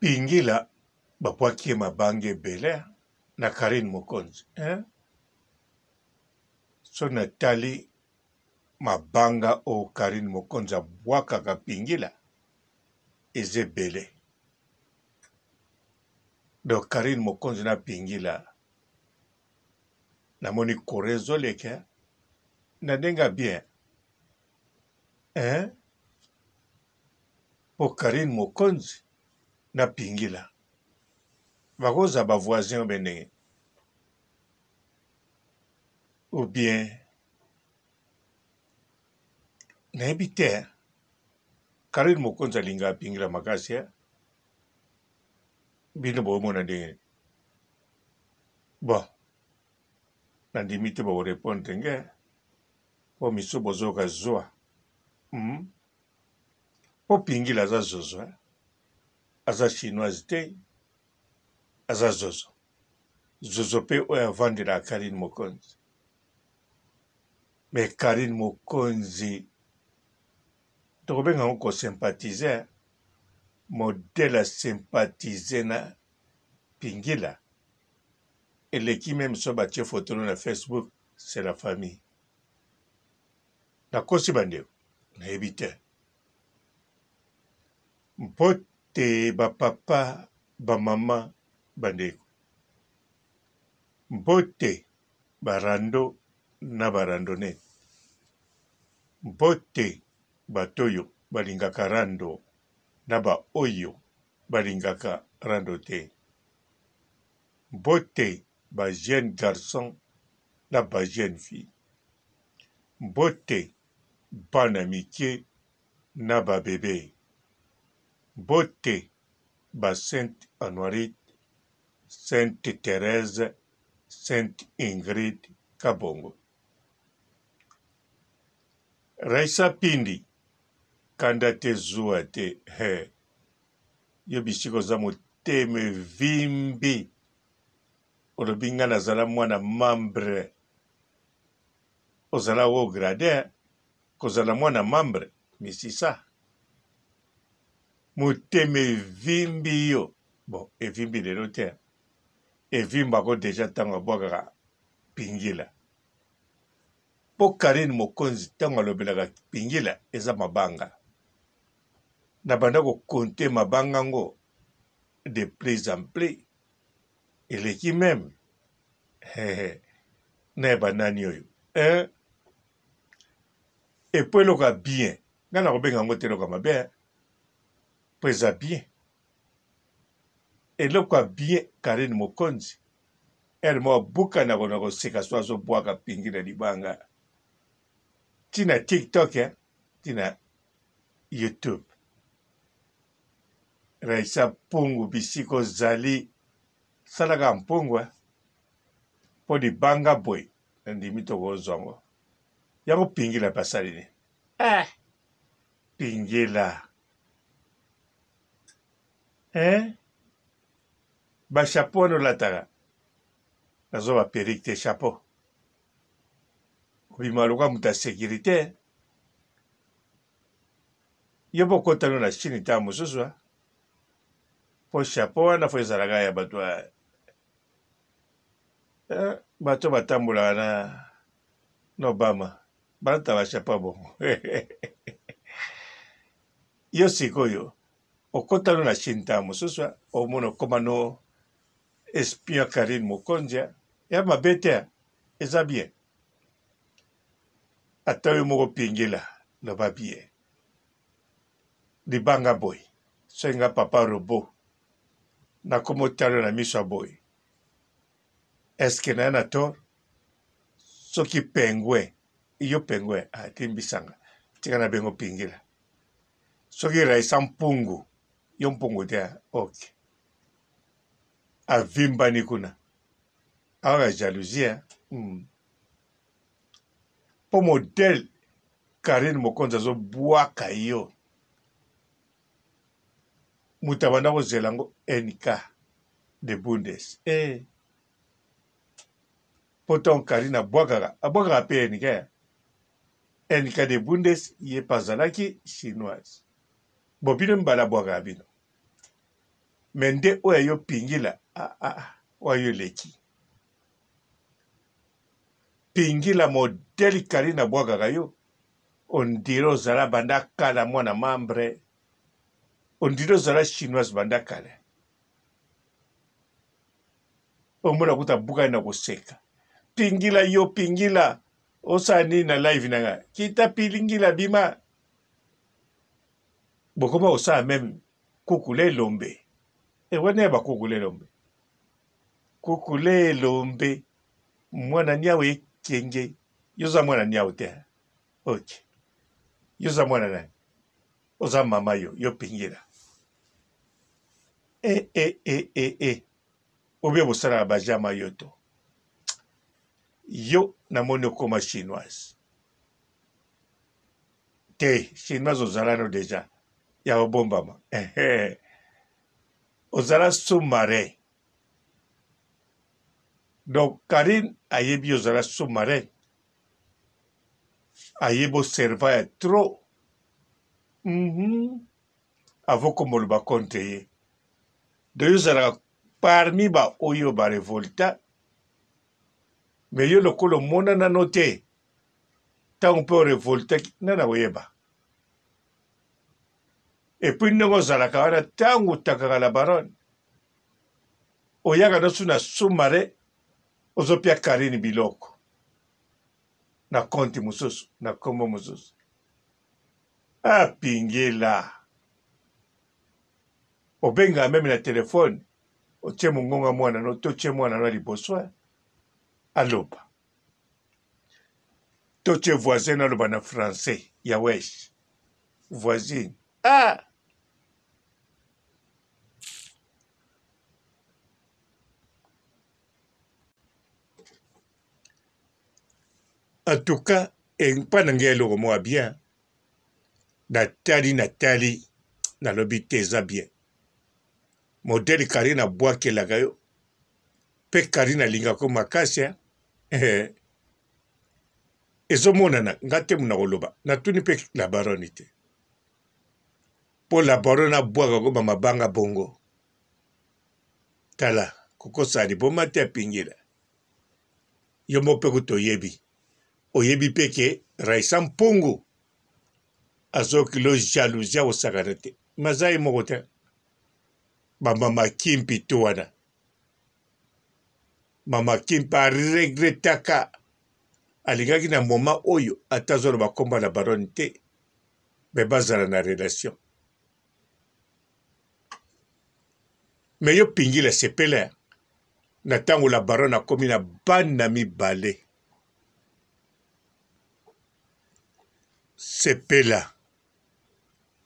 Pingila babwaki ye mabanga ebele na Carine Mokonzi hein? Soki natali mabanga oyo Carine Mokonzi abwakaka Pingila eza ebele. Donc Carine Mokonzi na Pingila namoni courant ezoleka na ndenge ya bien hein? Po Carine Mokonzi na Pingila bakozala ba voisin ou bien ndenge ou bien nayebi te hein. Carine Mokonzi alingaka Pingila makasi hein. Bino bomona ndenge nini? Bon, nandimi te bako repondre nge po misu bozoyoka zua hum. Po pingila aza zozo hein aza chinoise te aza zozo zozo pe oyo avandelaka Carine Mokonzi mais Carine Mokonzi tokobenga yango ko sympathiser hein modèle a sympathiser na pingila eleki meme soki batie photo no na Facebook c'est la famille nakosi bandeko Nayebi te. Mbote ba papa, ba mama, ba ndeko. Mbote ba rando na ba randonne. Mbote bato oyo balingaka rando na ba oyo balingaka rando te. Mbote ba jeunes garçons na ba jeunes filles. Mbote bana mike na ba bebe. Mbote ba sainte Anuarite, sainte Therèse, sainte Ingrid Kabongo. Raissa Pindi, kanda te zuwa te he. Yo bisika oza motema evimbi olobi nga nazala mwana membre Ozala haut grade hein kozala mwana membre misisa motema evimbi yo bon evimbi lelo te hein evimbako dejà tango abwakaka pingila po Carine mokonzi tango alobelaka pingila eza mabanga na banda ko compter mabanga ngo de plus en plus eleki meme hehe nayeba nani oyo eh? Epo eloko ya bien ngai nakobenga yango te eloko ya mabe eh? Po eza bien eloko ya bien Carine Mokonzi heure moko abukanako na koseka so azobwaka pingi na libanga ti na TikTok eh? Ti na YouTube. Raissa Mpungu bisika ozali salaka mpungu eh? Po libanga boye nandimi tokozwa yango yango pingila pe asali nini eh pingila eh ba chapeau wana olataka nazwa ba perruque te chapeau obima lokola moto ya securite yo mpe okota no na chine ntango mosusu po chapeau wana fo ezalaka ya bato ya eh, bato batambolaka na na Obama balata ba chapeau bongo yo sikoyo okota no na Chine ntango mosusu omona okoma no espion Carine Mokonzi ya mabe te eza bien ata yo moko pingela loba bien libanga boye soki nga papa robot nakoma otalo na miso ya boye eske naye na tort soki pengouin yo pengouin atimbisanga ah, tika na bengo pingila soki raisa mpungu yo mpungu te ah, ok avimbani kuna awa jalousie hein? Po modèle Carine Mokonzi azobwaka yo moto abanda kozela yango NK de Bundes eh. Po ntango Carine abwakaka abwakaka mpe NK NK de Bundes ye mpe azalaki chinoise bo bino mibale abwakaka bino. Mais nde oyo ya yo pingila ah, ah, ah, oyo yo eleki. Pingila modèle Carine abwakaka yo on dirait ozala banda kala mwana membre on dirait ozala chinoise banda kala omona kuta abukani na koseka pingila yo pingila osala nini na live na ngai kita pilingila bima bokoma kosala meme kukula elombe ewana ya bakukula elombe kukula elombe mwana niawu ekenge yo oza mwana niawu te ok yo oza mwana nani oza mama yo yo pingila e e e e e obie bosalaka bajama yo to yo namoni okoma chinoise te chinoise ozala no deja ya kobombama ozala sous marin donc Carine ayebi ozala sous marin ayebi oserva ya trop mm -hmm. avant komoloba contre ye donc yo ozalaka parmi baoyo barevolta me yo lokola omona nano te ntango mpe orevoltaki nani akoyeba epuis ndenge ozalaka wana ntango otakaka la baronne oyaka nosu na sous-marin ozopia Carine biloko na compte mosusu na kombo mosusu apingela obengaka meme na telefone otie mongonga mwana no to tie mwana no liboso aloba to tie voisin aloba na français ya wesh voisine ah En tout cas, epa na ngai eloko moko ya bien natali natali nalobi te eza bien modele Karine abwakelaka yo mpe Karine alingaka yo makasi eh. Ezomonana nga te mona koloba natuni mpe la baronne te mpo la baronne abwaka ko ba mabanga bongo tala kokosa liboma te apingila yo moko mpe kutu oyebi oyebi mpe ke Raissa Mpungu azokilo jalousie akosakana te maza ye moko te bamama kimpi to wana mama kimpi aregretaka alingaki na moma oyo ata azoloba komba na baronne te me bazala na relation me yo pingila sepela na ntango la baronne akomi na bana mibale sepela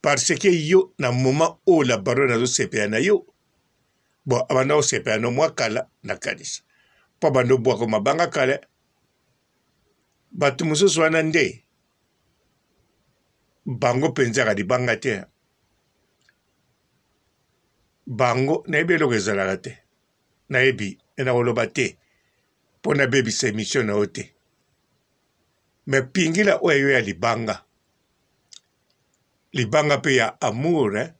parce que yo na moment oyo la baronne azosepela na yo bon abanda kosepela no mwa kala nakanisa mpo abanda obwaka mabanga kala bato mosusu wana nde bango mpenza yaka libanga te bango nayebi eloko ezalaka te nayebi nakoloba te mpo nabebisa emission na yo te me pingila oyo yo ya libanga libanga mpe ya amour eh?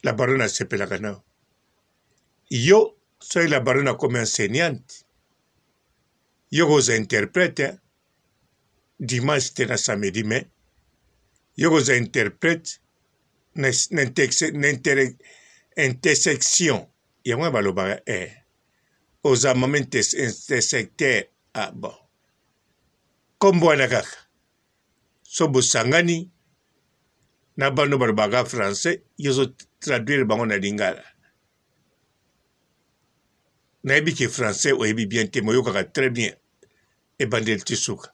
la baronne asepelaka na yo yo soki la baronne akomi enseignante yo kozwa interprète eh? dimanche te na samedi mais yo kozwa interprète na, na, na inter, intersection yango ya balobaka eh. oza mama intersecteur ah bon nkombo wana kaka so bosangani na bano balobaka français yo ozo traduire bango na lingala nayebi ke français oyebi bien te moyokaka très bien ebandeli ti suka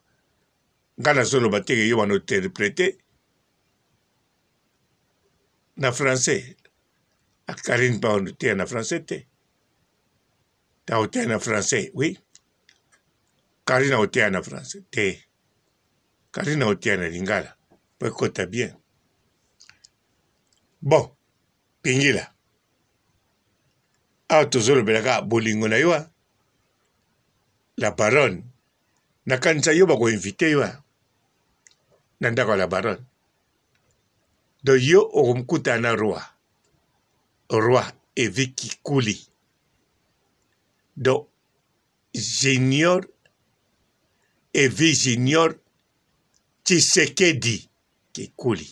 ngai nazoloba te ke yo bana oterprete na français akarine mpe oteya na français te ta oteya na français oui karine oteya na français te karine oteya na lingala po ekota bien bon pingila awa tozolobela kaka bolingo na yo la baronne nakanisa yo bakoinvite yo na ndako ya la baronne donc yo okomokutana na roi roi Evi Kikuli. Donc Junior Evi Junior Tshisekedi Kikuli.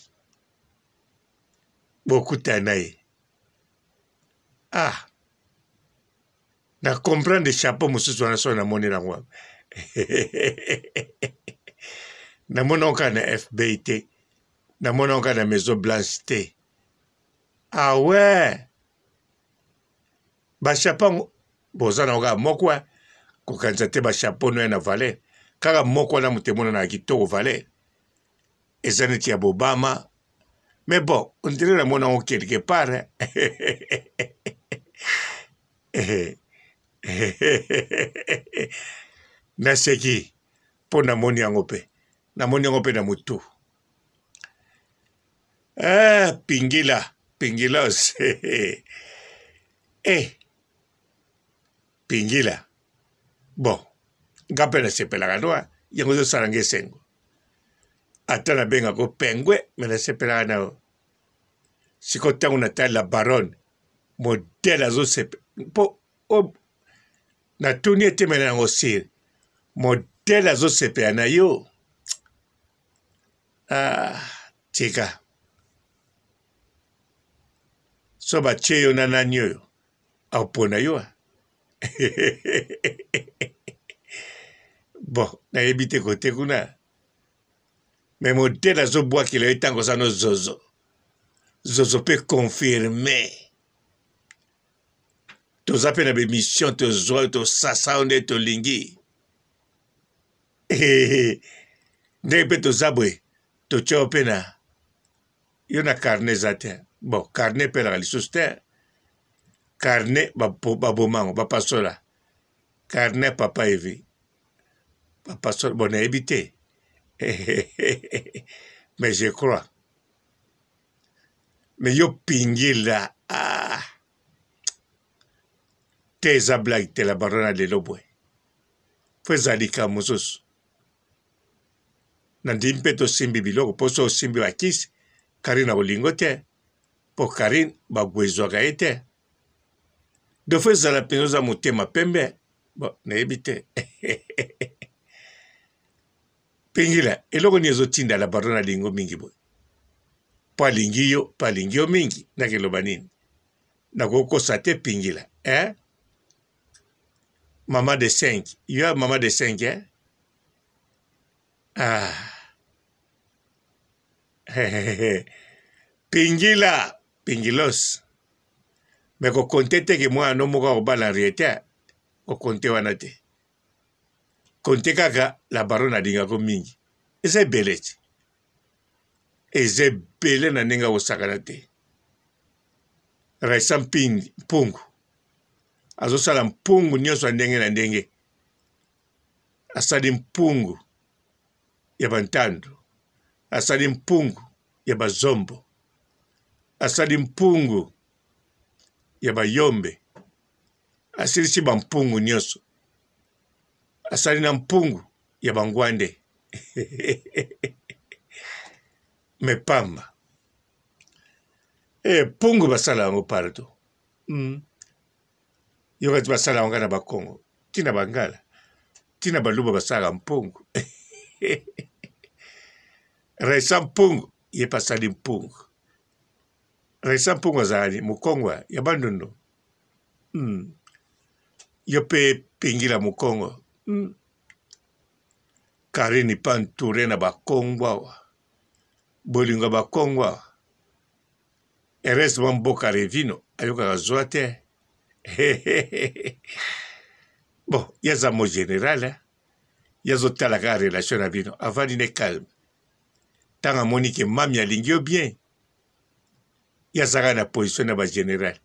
Bokutana na ye. Ah na comprendre chapeau mosusu wana soki namoni yango wana namona yango kaka na FBI te namona yango kaka na Maison Blanche te ah ouais ba chapeau yango boza na yango kaka moko eh. Kokanisa te ba chapeau no ya na valeur kaka moko wana moto emonanaka kitoko valeur eza neti ya bobama mais bon on dirait namona yango quelque part eh. Naseki mpo namoni yango mpe namoni yango mpe na motu eh, pingila pingilos eh, pingila bon nga mpe nasepelaka no yango ezosala nga esengo ata nabengako pengwe me nasepelaka na yo sikoyo ntango natali la baronne modele azosepe mpo natuni etemela yango sire modele azosepela na yo ah, tika so batie yo na nani oyo akopona yo bon nayebi te kote kuna me modele azobwakela yo ntango oza no zozo zozo mpe confirme toza mpe na bemission tozwa tosasa yo nde tolingi ndenge mpe toza boye totya yo mpe na yo na carnet eza te bon carnet epelaka lisusu te carnet baboma yango bapasola carnet papa evi bapasola bon nayebi te mais je crois mais yo pingila ah. te eza blague te la barona lelo boye fo eza likambo mosusu Nandimi mpe tosimbi biloko mpo so osimbi bakisi Carine akolingo te mpo Carine bagwezwaka ye te defo ezala mpenza oza motema pembe bon nayebi te pingila eloko nini ezotinda la baronne alingo mingi boye mpo alingi yo mpo alingi yo mingi nakeloba nini nakokosa te pingila eh? mama de 5 yo mama de 5 eh? Ah. Pingila, pingilos. Mais ko compter te ke mwana no moko akobala Henriette, ko compter wana te. Compter kaka la baronne alingako mingi. Eza ebele ti. Eza ebele na ndenge akosakana te. Raissa Mpingi, Mpungu. Azosala mpungu nyonso ya ndenge na ndenge. Asali mpungu ya bantandu, asali mpungu ya bazombo, asali mpungu ya bayombe, asilisi bampungu nyonso, asali na mpungu ya bangwande me pamba e pungu basala yango partout mm. Yoka ti basala yango na bakongo ti na bangala ti na baluba basalaka mpungu Raissa mpungu ye pe asali mpungu Raissa mpungu azalaka nini mokongo ya bandundu hmm. Yo pe pingila mokongo hmm. Carine pa entoure na bakongo awa bolingo ya bakongo awa Heureusement mboka Revino ayokaka zwa te. bon, ye aza mo general, hein? ye azotala kaka relation na bino, avandi ne calme. Ntango amoni ke mami alingi yo bien, ye aza kaka na position na ba general,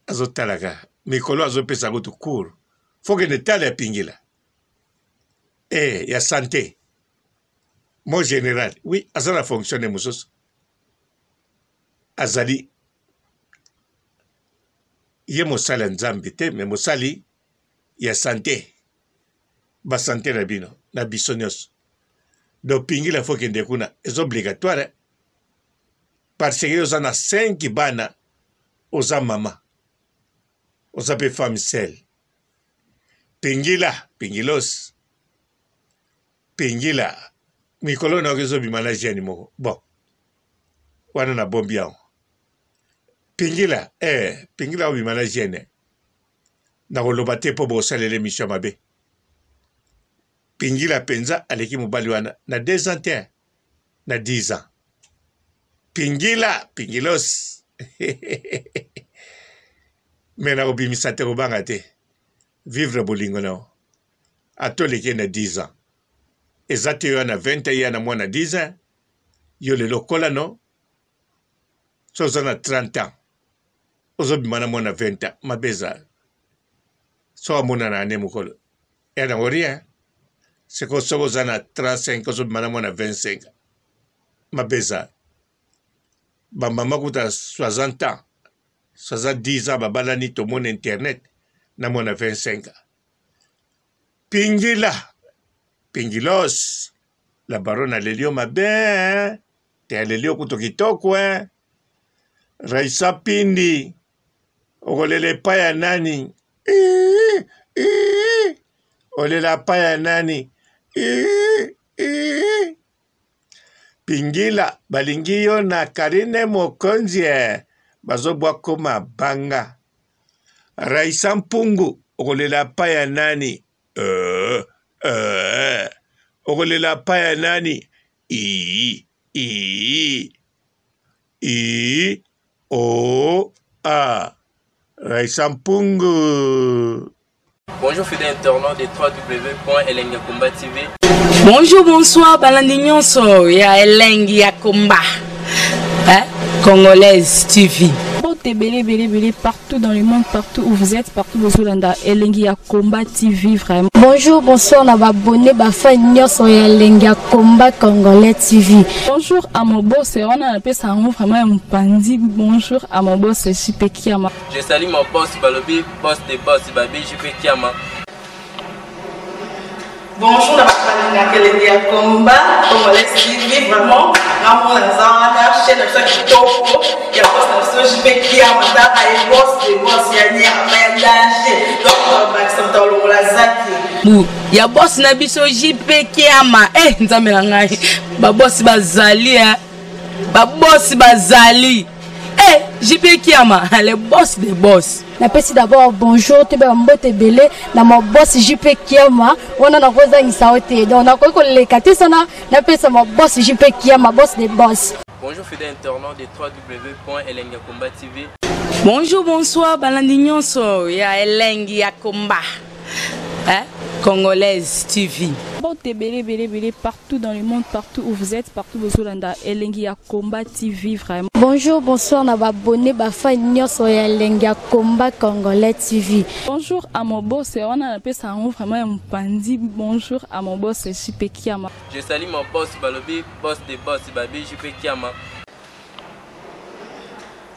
azotala kaka mikolo azopesa kutu cours, faut kende tala ya pingila eh, ya sante mo general, oui aza na fonction ne mosusu azali ye mosali ya nzambe te me mosali ya sante basante na bino na biso nyonso donc pingila fo kende kuna eza obligatoire parce que oza na 5 bana. Oza mama, oza pe femme seule. Pingila, pingilos. Pingila, mikolo nayoki ezobima na jeune moko. Bon, wana nabombi yango. Pingila, eh, pingila obima na jeune. Nakoloba te mpo bosalela emission mabe. Pingila penza aleki mobali wana na 2 ans te na 10 ans. Pingila, pingilos. Mais nakobimisa te kobanga te. Vivre bolingo na yo. Ata oleki na 10 ans. Eza te yo na 20 ans ya na mwana 10 ans. Yo lelo okola no. So oza na 30 ans. Ozobima na mwana 20 ans. Mabe eza. So amonana ne mokolo. Ya nango rien. Sikoyo soki oza na 35 ozobima na mwana 25 mabe eza. Bamama kuta 60 ans 70 ans babalani tomona internet na mwana 25 ans. Pingila pingilos la baronne aleli yo mabe te aleli yo kutu kitoko hein. Raissa Pindi okolela epai ya nani? Ii, ii, olela epai ya nani? Ii, ii. Pingila balingi yo na Karine Mokonzi eh, bazobwako mabanga. Raissa Mpungu okolela epai ya nani? Euh, euh, okolela epai ya nani? Ii, ii. I O A Raissa Mpungu. Bonjour fidèles internautes de www.elengiyakomba TV. Bonjour, bonsoir, balandi nyonso ya Elengi ya Komba. Hein? Congolaise TV. Mbote ebele ebele ebele partout dans le monde, partout où vous êtes, partout bozolanda Elengi ya Combat TV vraiment. Bonjour, bonsoir na ba abonné ba fan nyonso ya Elengi ya Combat Congolais TV. Bonjour à mon boss, wana napesa yango vraiment ya mopanzi. Bonjour à mon boss JP Kiama. Je salue mon boss balobi boss de boss babi JP Kiama. Bonjour na bato balingaka elengi ya combat congolais TV vraiment ngamona naza wana chaîne na biso ya kitoko ya boss na biso JP Kiama tala ye boss de boss ya nyama ya danger donc bakisa moto alongola zaki bu ya boss na biso JP Kiama eh nzambe na ngai ba boss bazali eh ba boss bazali eh JP Kiama le boss de boss. Napesi d'abord bonjour toyeba ba mbote ebele na ma boss JP Kiama wana nakozangisa yo te donc nakoki koleka te sana napesa ma boss JP Kiama boss de boss. Bonjour fidèle internaute de www.elengiyakomba.tv. Bonjour, bonsoir, balandi nyonso ya Elengi ya Komba. Hein? Congolaise TV. Mbote ebele ebele ebele partout dans le monde, partout où vous êtes, partout bozolanda Elengi ya Combat TV vraiment. Bonjour, bonsoir na ba abonné ba fan nyonso ya Elengi ya Combat Congolais TV. Bonjour à mon boss, wana napesa yango vraiment ya mopanzi. Bonjour à mon boss JP Kiama. Je salue mon boss balobi boss de boss babi JP Kiama.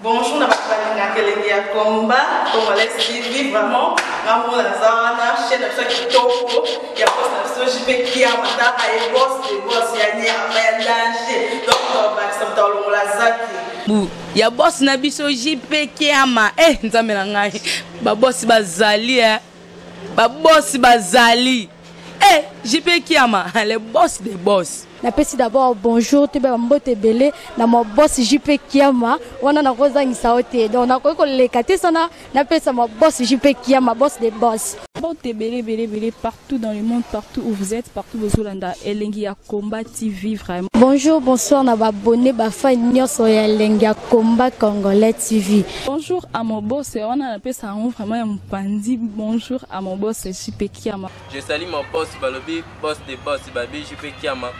Bonjour na bato balingaka elengi ya combat congolais TV vraiment ngamona naza wana chaîne na biso ya kitoko ya boss na biso JP Kiama tala ye boss de boss ya nyama ya danger donc bakisa moto alongola zaki bu ya boss na biso JP Kiama eh nzambe na ngai ba boss bazali eh ba boss bazali eh JP Kiama le boss de boss. Napesi d'abord bonjour toyeba ba mbote ebele na ma boss JP Kiama wana nakozangisa yo te donc nakoki koleka te sana napesa ma boss JP Kiama boss de boss. Mbote ebele ebele ebele partout dans le monde, partout où vous êtes, partout bozolanda Elengi ya Combat TV vraiment. Bonjour, bonsoir na ba abonné ba fan nyonso ya Elengi ya Combat Congolais TV. Bonjour à mon boss, wana napesa yango vraiment ya mopanzi. Bonjour à mon boss JP Kiama. Je salue mon boss balobi boss de boss babi JP Kiama.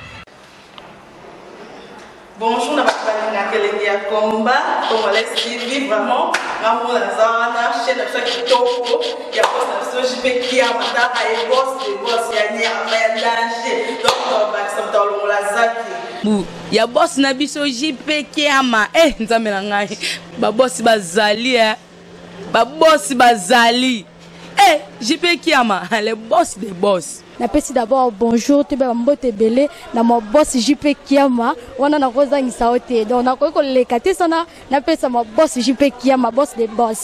Bonjour na bato balingaka elengi ya combat congolais TV vraiment ngamona naza wana chaîne na biso ya kitoko ya boss na biso JP Kiama tala ye boss de boss ya nyama ya danger donc bakisa moto alongola zaki bu ya boss na biso JP Kiama eh nzambe na ngai ba boss bazali eh ba boss bazali. Eh, JP Kiama, le boss des boss. Napesi d'abord bonjour toyeba bambote ebele na ma boss JP Kiama wana nakozangisa yo te, donc nakoki koleka te sana napesa ma boss JP Kiama, boss de boss.